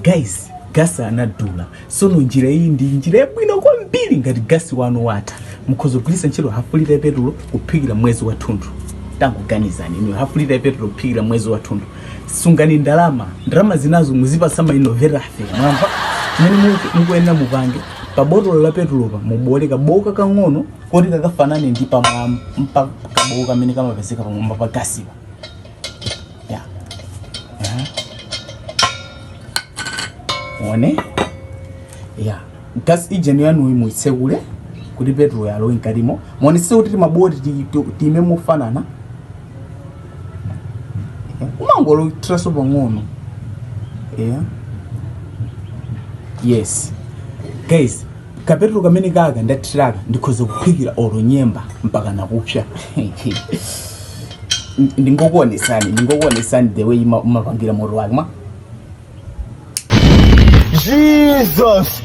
Guys, gasi anadula. Sono njira iyi ndi njira yabwino kwambiri. Ngati gasi wanu watha, mukhoza kugwiritsa ntchito hafu lita ya petulo kuphikira mwezi wathunthu. Tangoganizani inu, hafu lita ya petulo kuphikira mwezi wathunthu. Sungani ndalama, ndalama zinazo muzipasa ma innovator afe. Mwamva chimene mukuyenera mupange? Pa botolo la petulopa mubole kabowo kang'ono koti kakafanane ndi pamwamba, kabowo kamene kamapezeka pamwamba pa gasipa ya. One ya gas engine yanuyi muitsekule kuti petulo yalowe mkatimo. Muonetse kuti timabowo tiime mofanana. Umangolothiraso pang'ono. Yeah. Yes guys, kapetulo kamene kaka ndathiraka ndikhoza kuphikira olo nyemba mpaka nakupsa. Ndingokuonesani the way umapangira moto wake mwa Jesus!